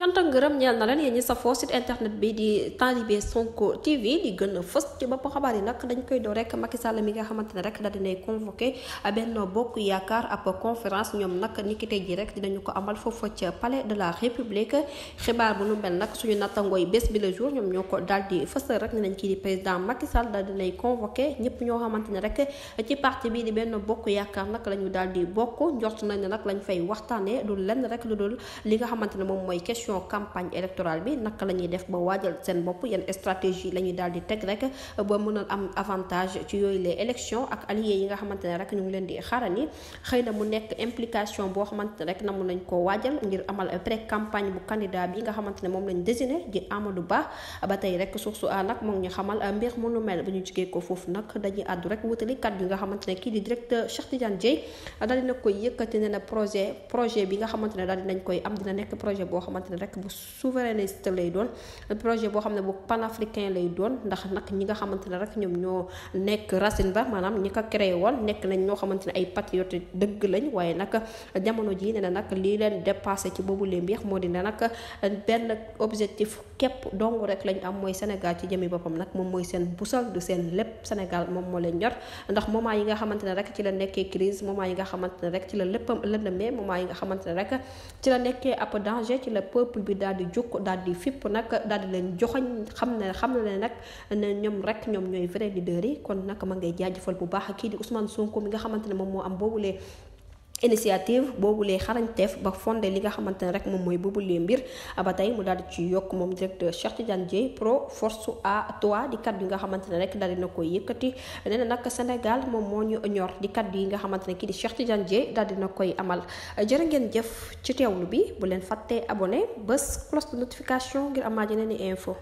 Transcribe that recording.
cant ak ngërëm ñeel na leen yéen ñi safoo site internet bi di Talibé Sonko TV di gën a fës ci bopp xabaar yi nag dañ koy doo rek Macky Sall mi nga xamante ne rek daal dinay convoqué Benno Bokk Yaakaar ab conférence ñoom nag ni ki tey ji rek dinañu ko amal foofu ca palais de la République xibaar bu nu mel nag suñu nattangooy bés bi le jour ñoom ñoo ko daal di fësal rek ne nañ kii di président Macky Sall daal dinay convoqué ñëpp ñoo xamante ne rek ci parti bii di Benno Bokk Yaakaar nag la ñu daal di bokk njort nañ ne nag lañ fay waxtaanee du lenn rek lu dul li nga xamante ne moom mooy question campagne électorale bi naka la ñuy def ba waajal seen bopp yan stratégie la ñuy daal di teg rek ba mën a am avantage ci yooyu les élections ak alliés yi nga xamante ne rek ñu ngi leen di xaarani xëy na mu nekk implication boo xamante ne rek namu nañ koo waajal ngir amal pré campagne bu candidat bi nga xamante ne moom lañ désigné di Amadou Ba ba tey rek source a nag moom ñu xamal mbir mu nu mel bu ñu jigee ko foofu nag dañuy àddu rek wutali kat yi nga xamante ne kii di directeur Cheikh Tidiane Dièye daal dina koy yëkkati ne na projet bi nga xamante ne daal dinañ koy am dina nekk projet boo xamante ne rek bu souverainiste lay doon projet boo xam ne bu panafricain lay doon ndax nag ñi nga xamante ne rek ñoom ñoo nekk racine ba maanaam ñi ko créé woon nekk nañ ñoo xamante ne ay patriote dëgg lañ waaye nag jamono ji ne na nag lii leen dépassé ci boobu lee mbir moo di ne nag benn objectif képp dong rek lañ am mooy Sénégal ci jëmi boppam nag moom mooy seen busal du seen lépp Sénégal moom moo leen ñor ndax moment yi nga xamante ne rek ci la nekkee crise moment yi nga xamante ne rek ci la léppam lëndëmee moment yi nga xamante ne rek ci la nekkee ab danger ci la peuple bi daal di jóg daal di fipp nag daal di leen joxoñ xam ne nag ne ñoom rek ñoom ñooy vrai leader yi kon nag ma ngay jaajëfal bu baax kii di Ousmane Sonko mi nga xamante ne moom moo am boobulee initiative boobulee xarañteef ba fondé li nga xamante ne rek moom mooy boobulee mbir ba tey mu daal di ci yokk moom directeur Cheikh Tidiane Dièye pro force à toi di kaddu yi nga xamante ne rek daal dina koy yëkkati nee na nag Sénégal moom moo ñu ñor di kaddu yi nga xamante ne kii di Cheikh Tidiane Dièye daal dina koy amal jërë ngeen jëf ci teewlu bi bu leen fàttee abonné bés cloche de notification ngir amaat yeneen i info